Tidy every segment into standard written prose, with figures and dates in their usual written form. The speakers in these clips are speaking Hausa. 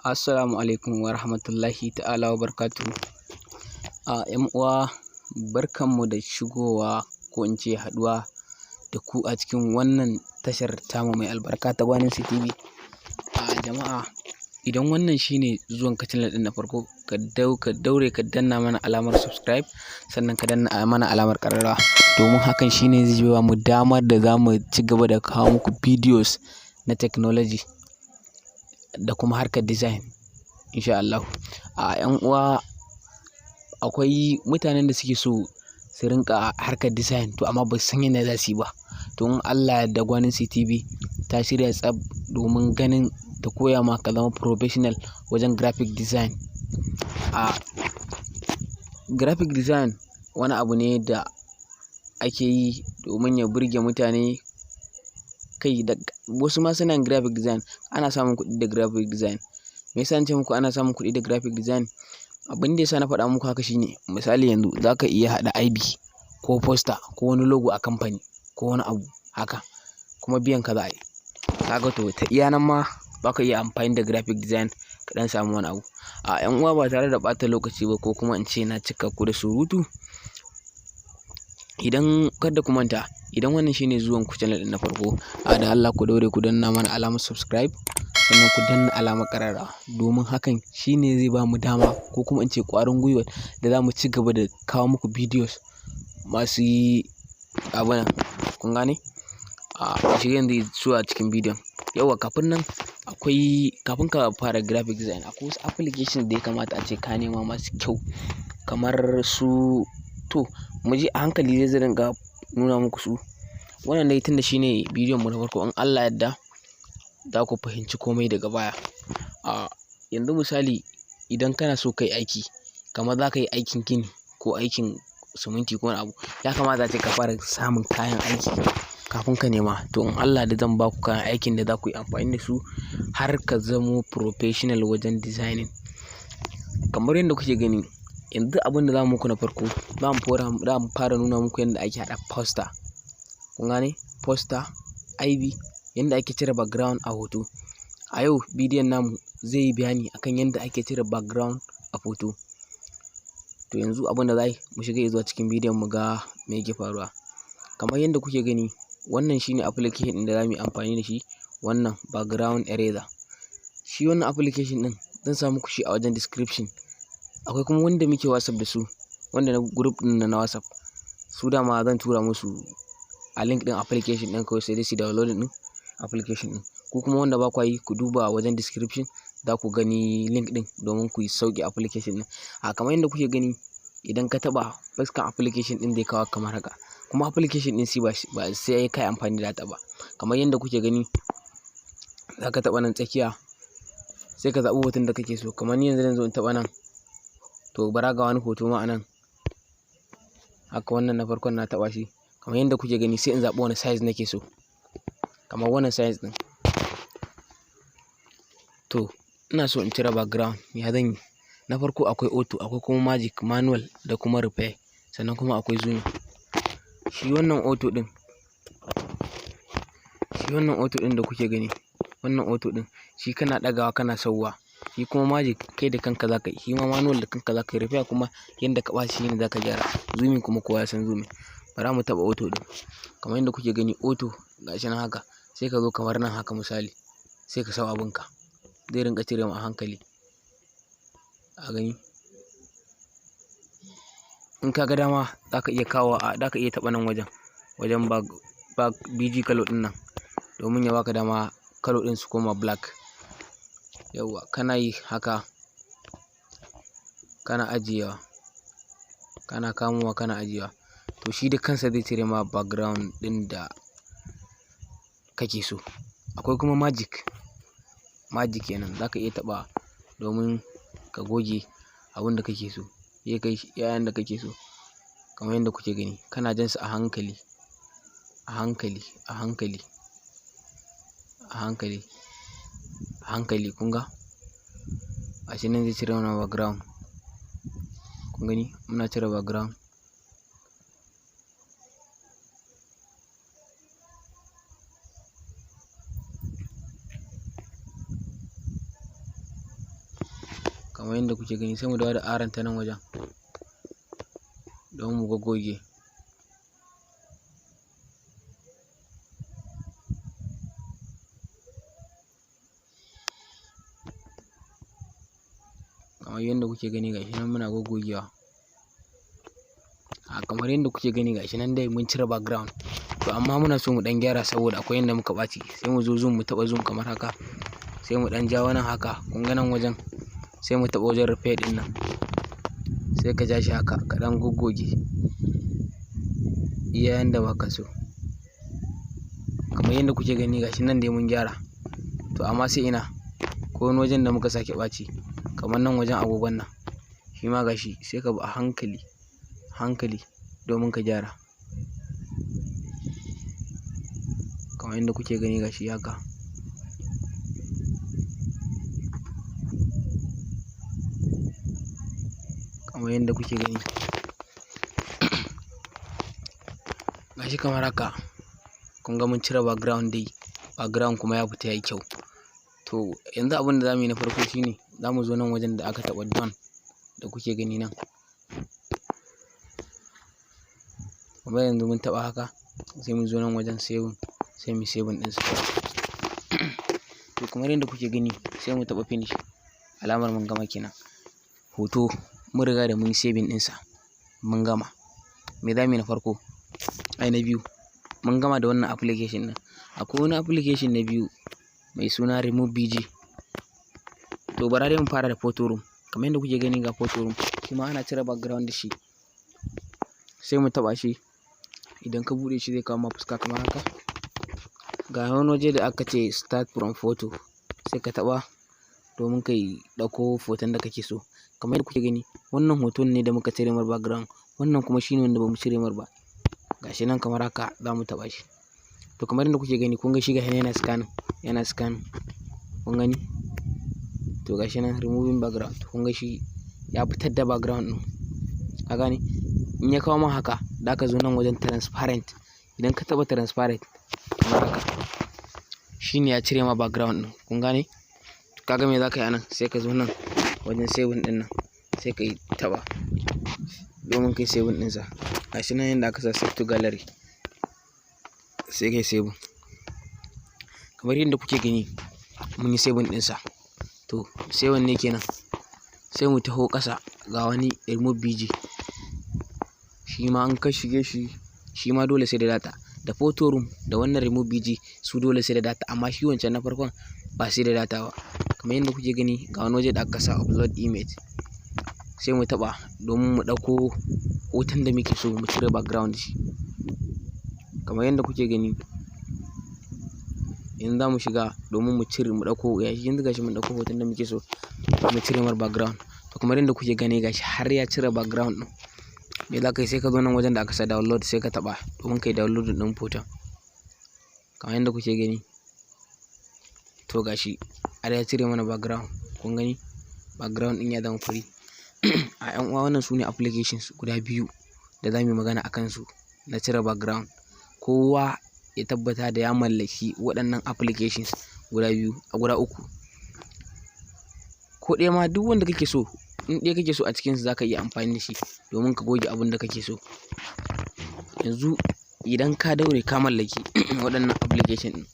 Assalamu alaikum wa rahmatullahi ta'ala wa barakatuhu. A ‘yan uwa, barkanmu da shigowa, ko in ce haɗuwa da ku a cikin wannan tashar tamu mai albarka ta Gwaninsi TV. A jama'a, idan wannan shine zuwan ka channel ɗin na farko, ka daure ka danna mana alamar subscribe, sannan ka danna mana alamar ƙararrawa, domin hakan shine zai ba mu damar da za mu ci gaba da kawo muku videos na technology da kuma harkar design, insha Allahu. A ‘yan uwa, akwai mutanen da suke so su rinƙa harkar design, to amma ba su san yadda za su yi ba. To in Allah ya yarda, Gwaninsi TV ta shirya tsaf domin ganin ta koya ma ka zama professional wajen graphic design. A graphic design wani abu ne da ake yi domin ya burge mutane kai, da wasu ma suna yin graphic design, ana samun kuɗi da graphic design. Me yasa nace muku ana samun kuɗi da graphic design? Abin da yasa na faɗa muku haka shine, misali yanzu za ka iya haɗa IB ko poster ko wani logo a kamfani ko wani abu haka, kuma biyan ka za a yi. Ka ga, to ta iya nan ma za ka iya amfani da graphic design ka ɗan samu wani abu. A ‘yan uwa, ba tare da ɓata lokaci ba, ko kuma in ce na cika ku da surutu, idan kada ku manta, idan wannan shine zuwan ku channel ɗin na farko, a da Allah ku daure ku danna mana alamar subscribe, sannan ku danna alamar ƙararrawa, domin hakan shine zai ba mu dama, ko kuma in ce ƙwarin gwiwa, da za mu ci gaba da kawo muku videos masu abunan, kun gane? A shiga yanzu zuwa cikin bidiyon. Yauwa, kafin nan akwai, kafin ka fara graphic design, akwai wasu application da ya kamata a ce ka nema masu kyau kamar su. To mu je a hankali, zai rinƙa nuna muku su. Wannan dai tunda shine bidiyon mu na farko, in Allah ya yarda za ku fahimci komai daga baya. A yanzu misali, idan kana so ka yi aiki, kamar za ka yi aikin gini ko aikin siminti ko wani abu, ya kamata ace ka fara samun kayan aiki kafin ka nema. To in Allah da zan ba ku kayan aikin da za ku yi amfani da su har ka zamo professional wajen designing. Kamar yadda kuke gani yanzu, abin da za mu muku na farko, za mu fara nuna muku yadda ake haɗa poster, kun gane? Poster, IB, yadda ake cire background a hoto. A yau bidiyon namu zai yi bayani akan yadda ake cire background a hoto. To yanzu abin da za yi, mu shiga zuwa cikin bidiyon mu ga me yake faruwa. Kamar yadda kuke gani, wannan shine application ɗin da za mu yi amfani da shi, wannan Background Eraser. Shi wannan application ɗin zan sa muku shi a wajen description. Akwai kuma wanda muke WhatsApp da su, wanda na group ɗin na WhatsApp, su dama zan tura musu a link ɗin application ɗin, kawai sai dai su downloading ɗin application ɗin. Ku kuma wanda ba kwa yi, ku duba wajen description, za ku gani link ɗin domin ku yi sauke application ɗin. A kamar yadda kuke gani, idan ka taɓa fuskan application ɗin, zai kawo kamar haka. Kuma application ɗin shi ba sai ka yi amfani da data ba. Kamar yadda kuke gani, za ka taɓa nan tsakiya, sai ka zaɓi hoton da kake so. Kamar ni yanzu zan zo in taɓa nan. To bara ga wani hoto ma a nan haka, wannan na farkon na taɓa shi. Kamar yadda kuke gani, sai in zaɓi wani size nake so, kamar wannan size ɗin. To ina so in cire background, ya zan yi? Na farko akwai auto, akwai kuma magic, manual da kuma repair, sannan kuma akwai zooming. Shi wannan auto ɗin da kuke gani, wannan auto ɗin shi kana ɗagawa kana sauwa. Shi kuma magic kai da kanka za ka yi, shi ma manual da kanka za ka yi, repair kuma yanda ka ɓaci shi ne za ka gyara, zooming kuma kowa ya san zooming. Bara mu taɓa auto ɗin. Kamar yadda kuke gani, auto gashi nan haka, sai ka zo kamar nan haka misali, sai ka sau abinka, zai rinƙa cire ma a hankali. A gani, in ka ga dama za ka iya kawo, za ka iya taɓa nan wajen back, back BG color ɗin nan, domin ya baka dama color ɗin su koma black. Yauwa, kana yi haka, kana ajiyewa, kana kamowa, kana ajiyewa, to shi da kansa zai cire ma background ɗin da kake so. Akwai kuma magic. Magic kenan, za ka iya taɓa domin ka goge abin da kake so, ya kai yayin da kake so. Kamar yadda kuke gani, kana jan su a hankali, a hankali, a hankali, a hankali, a hankali. Kun ga, gashi nan zai cire mana background. Kun gani, muna cire background. Kamar yadda kuke gani, sai mu dawo da arrow ta nan wajen don mu goggoge. Kamar yadda kuke gani, gashi nan muna goggogewa. A kamar yadda kuke gani, gashi nan dai mun cire background. To amma muna so mu ɗan gyara saboda akwai yanda muka ɓaci. Sai mu zo zoom, mu taɓa zoom kamar haka, sai mu ɗan jawo nan haka. Kun ga nan wajen, sai mu taɓa wajen repair ɗin nan, sai ka ja shi haka, ka ɗan goggoge iya yanda baka so. Kamar yadda kuke gani, gashi nan dai mun gyara. To amma sai ina ko wani wajen da muka sake ɓaci, kamar nan wajen agogon nan shi ma, gashi sai ka bi a hankali hankali domin ka gyara. Kamar yadda kuke gani, gashi haka. Kamar yadda kuke gani, gashi kamar haka. Kun ga mun cire background dai, background kuma ya fita, yayi kyau. To yanzu abin da zamu yi na farko shine zamu zo nan wajen da aka taɓa done da kuke gani nan. Kamar yanzu mun taɓa haka, sai mu zo nan wajen saving, sai mu saving ɗinsa. To kamar yadda kuke gani, sai mu taɓa finish, alamar mun gama kenan. Hoto mun riga da mun yi saving ɗinsa, mun gama. Me za mu yi na farko? Ai na biyu, mun gama da wannan application ɗin. Akwai wani application na biyu mai suna Remove BG. To bara dai mu fara da Photo Room. Kamar yadda kuke gani, ga Photo Room, shi ma ana cire background da shi. Sai mu taɓa shi. Idan ka buɗe shi, zai kawo ma fuska kamar haka. Ga wani waje da aka ce "Start from photo", sai ka taɓa domin ka yi ɗauko hoton da kake so. Kamar yadda kuke gani, wannan hoton ne da muka cire mar background, wannan kuma shine wanda bamu cire mar ba. Gashi nan kamar haka, za mu taɓa shi. To kamar yadda kuke gani, kun ga shi gashi nan yana scanning, yana scanning, kun gani. To gashi nan removing background, kun ga shi ya fitar da background ɗin, ka gane. In ya kawo ma haka, za ka zo nan wajen transparent. Idan ka taɓa transparent kamar haka, shine ya cire ma background ɗin, kun gane. Kaga me za ka yi anan? Sai ka zo nan wajen saving ɗin nan, sai ka yi taɓa domin kai saving ɗinsa. Gashi nan yanda aka sa "Save to gallery", sai kai saving. Kamar yadda kuke gani, mun yi saving ɗinsa. To sai wanne kenan? Sai mu taho ƙasa, ga wani Remove BG. Shi ma in ka shige shi, shi ma dole sai da data. Da Photo Room da wannan Remove BG, su dole sai da data, amma shi wancan na farkon ba sai da data ba. Kamar yadda kuke gani, ga wani waje da aka sa "Upload image", sai mu taɓa domin mu ɗauko hoton da muke so mu cire background shi. Kamar yadda kuke gani, yanzu za mu shiga domin mu cire, mu ɗauko. Yanzu gashi mun ɗauko hoton da muke so mu cire mar background. To kamar yadda kuke gani, gashi har ya cire background ɗin. Me za ka yi? Sai ka zo nan wajen da aka sa "Download", sai ka taɓa domin kai download ɗin hoton. Kamar yadda kuke gani, to gashi har ya cire mana background. Kun gani, background ɗin ya zama fari. A ƴan uwa, wannan su ne applications guda biyu da za mu yi magana a kansu na cire background. Kowa ya tabbata da ya mallaki waɗannan applications guda biyu a guda uku, ko ɗaya ma, duk wanda kake so. In ɗaya kake so a cikinsu, za ka iya amfani da shi domin ka goge abin da kake so. Yanzu idan ka daure ka mallaki waɗannan application ɗin,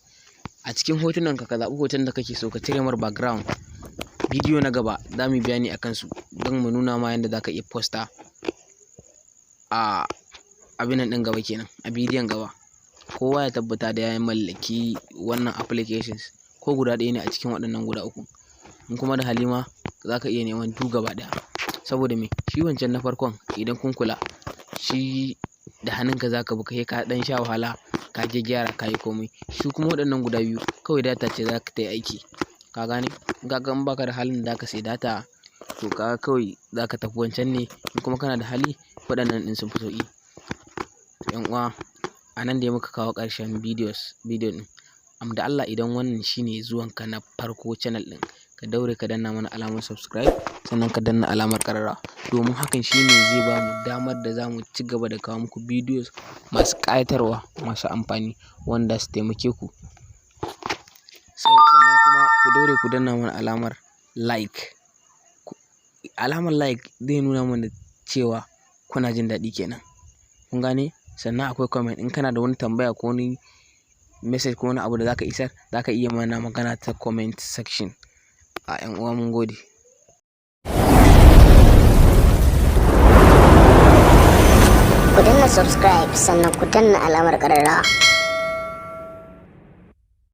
a cikin hotunan ka, ka zaɓi hoton da kake so ka cire mar background. Bidiyo na gaba za mu yi bayani a kansu don mu nuna ma yadda za ka iya poster a abin nan ɗin gaba kenan, a bidiyon gaba. Kowa ya tabbata da ya mallaki wannan applications, ko guda ɗaya ne a cikin waɗannan guda uku. In kuma da hali ma, za ka iya neman duk gaba ɗaya. Saboda me? Shi wancan na farkon, idan kun kula, shi da hannunka za ka bi, kai ka ɗan sha wahala, ka gyaggyara, ka yi komai. Su kuma waɗannan guda biyu, kawai data ce za ta yi aiki, ka gane. Kaga in baka da halin da zaka sai data, to kaga kawai za ka tafi wancan ne. In kuma kana da hali, waɗannan ɗin sun fi sauƙi. To ƴan uwa, a nan dai muka kawo ƙarshen bidiyo ɗin. Amma da Allah, idan wannan shine zuwanka na farko channel ɗin, ka daure ka danna mana alamar subscribe, sannan ka danna alamar ƙararrawa, domin hakan shine zai ba mu damar da za mu ci gaba da kawo muku videos masu ƙayatarwa, masu amfani, wanda su taimake ku. Sannan kuma ku daure ku danna mana alamar like. Alamar like zai nuna mana cewa kuna jin daɗi kenan. Kun gane? Sannan akwai comment. In kana da wani tambaya ko wani message ko wani abu da zaka isar, zaka iya mana magana ta comment section. A 'yan uwa, mun gode. Ku danna subscribe, sannan ku danna alamar ƙararrawa.